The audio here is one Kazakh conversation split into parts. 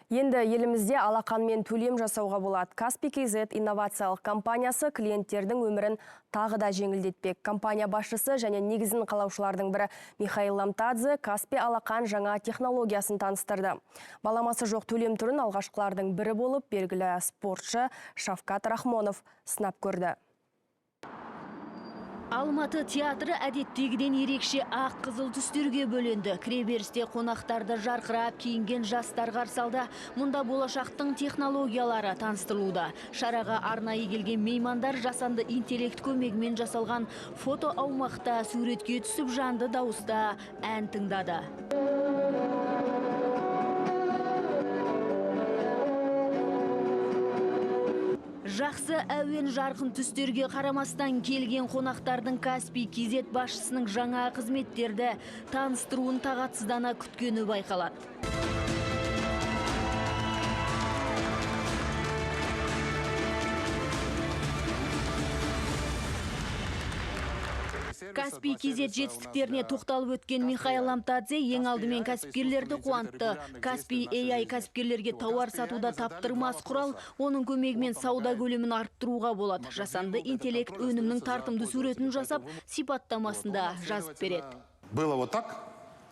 Енді елімізде алақанмен төлем жасауға болады. Kaspi KZ инновациялық компаниясы клиенттердің өмірін тағы да жеңілдетпек. Компания басшысы және негізін қалаушылардың бірі Михаил Ламтадзе Kaspi алақан жаңа технологиясын таныстырды. Баламасы жоқ төлем түрін алғашқылардың бірі болып белгілі спортшы Шавкат Рахмонов сынап көрді. Алматы театры әдеттегіден ерекше ақ қызыл түстерге бөленді. Кіреберісте қонақтарды жарқырап киінген жастар қарсы алды. Мұнда болашақтың технологиялары таныстырылуда. Шараға арнайы келген меймандар жасанды интеллект көмегімен жасалған фото аумақта суретке түсіп, жанды дауыста ән тыңдады. Жақсы әуен, жарқын түстерге қарамастан, келген қонақтардың Kaspi KZ басшысының жаңа қызметтерді таныстыруын тағатсыздана күткені байқалады. Kaspi KZ жетістіктеріне тоқталып өткен Михаил Ламтадзе ең алдымен кәсіпкерлерді қуантты. Kaspi AI кәсіпкерлерге тауар сатуда таптырмас құрал, оның көмегімен сауда көлемін арттыруға болады. Жасанды интеллект өнімнің тартымды суретін жасап, сипаттамасында жазып береді. Было вот так,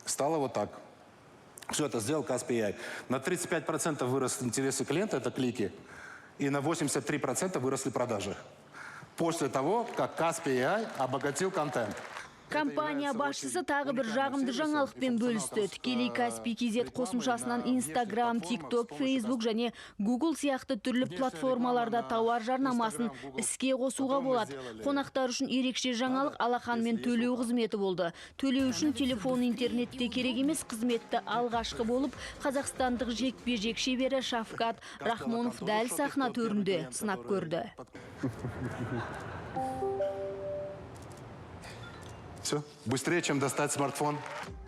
стало вот так. Все это сделал Kaspi AI. На 35% вырос интересы клиента, это клики, и на 83% выросли продажи после того, как Kaspi AI обогатил контент. Компания басшысы тағы бір жағымды жаңалықпен бөлісті. Тікелей Kaspi KZ қосымшасынан Instagram, TikTok, Facebook және Google сияқты түрлі платформаларда тауар жарнамасын іске қосуға болады. Қонақтар үшін ерекше жаңалық алақанмен төлеу қызметі болды. Төлеу үшін телефон, интернетте керек емес. Қызметті алғашқы болып қазақстандық жекпе-жек шебері Шавкат Рахмонов дәл сахна төрінде сынап көрді. Все, быстрее, чем достать смартфон.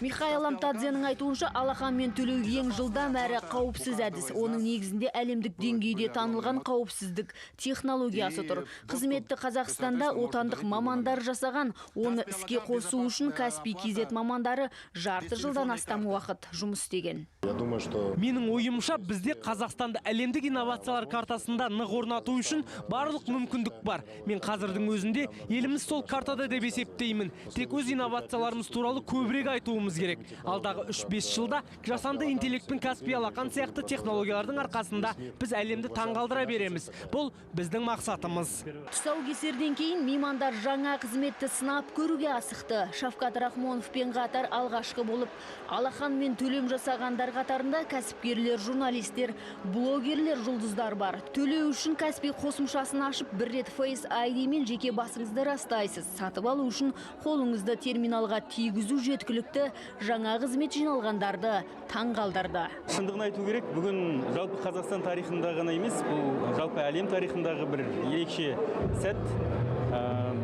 Михаил Ламтадзенің айтуынша, алақанмен төлеу ең жылдам әрі қауіпсіз әдіс. Оның негізінде әлемдік деңгейде танылған қауіпсіздік технологиясы тұр. Қызметті Қазақстанда отандық мамандар жасаған. Оны іске қосу үшін Kaspi KZ мамандары жарты жылдан астам уақыт жұмыс істеген. Я думаю, что Менің ойымша, бізде Қазақстанды әлемдік инновациялар картасында нық орнату үшін барлық мүмкіндік бар. Мен қазірдің өзінде еліміз сол картада деп есептеймін. Тек өз инновацияларымыз туралы көбірек айтуымыз керек. Алдағы 3-5 жылда жасанды интеллект пен Каспи алақан сияқты технологиялардың арқасында біз әлемді таңғалдыра береміз. Бұл біздің мақсатымыз. Тұсаукесерден кейін меймандар жаңа қызметті сынап көруге асықты. Шавкат Рахмоновпен қатар алғашқы болып алақанмен төлем жасағандар қатарында кәсіпкерлер, журналистер, блогерлер, жұлдыздар бар. Төлеу үшін Каспи қосымшасын ашып, бір рет Face ID мен жеке басыңызды растайсыз. Сатып алу үшін қолыңызды терминалға тигізу жеткілікті. Жаңа қызмет жиналғандарды таңғалдырды. Шындығын айту керек, бүгін жалпы Қазақстан тарихында ғана емес, бұл жалпы әлем тарихындағы бір ерекше сәт.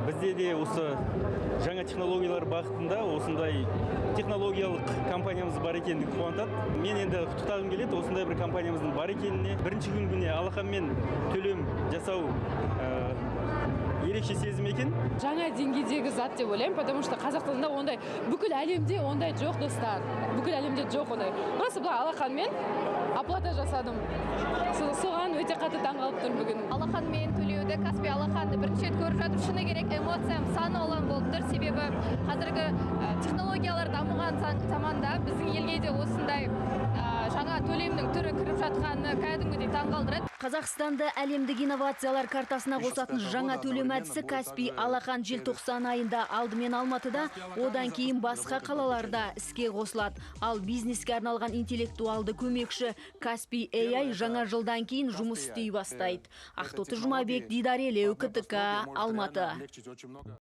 Бізде де осы жаңа технологиялар бағытында осындай технологиялық компаниямыз бар екендігі қуантады. Мен енді құттықтағым келеді осындай бір компаниямыздың бар екеніне. Бірінші күніне алақанмен төлем жасау ерекше сезім екен. Жаңа деңгейдегі зат деп ойлаймын, потому что Қазақстанда ондай, бүкіл әлемде ондай жоқ, достар. Бүкіл әлемде жоқ ондай. Просто былай алақанмен оплата жасадым. Соған өте қатты таңғалып тұрмын бүгін. Алақанмен төлеуді, Каспи алақанды бірінші рет көріп жатырмын. Шыны керек, эмоциям сан алуан болып тұр, себебі қазіргі технологиялар дамыған заманда біздің елге де осындай жаңа төлемнің түрі кіріп жатқаны кәдімгідей таңғалдырады. Қазақстанды әлемдік инновациялар картасына қосатын жаңа төлем әдісі Каспи алақан желтоқсан айында алдымен Алматыда, одан кейін басқа қалаларда іске қосылады. Ал бизнеске арналған интеллектуалды көмекші Kaspi AI жаңа жылдан кейін жұмыс істей бастайды. Ақтоты Жұмабек, Дидар Елеу, КТК, Алматы.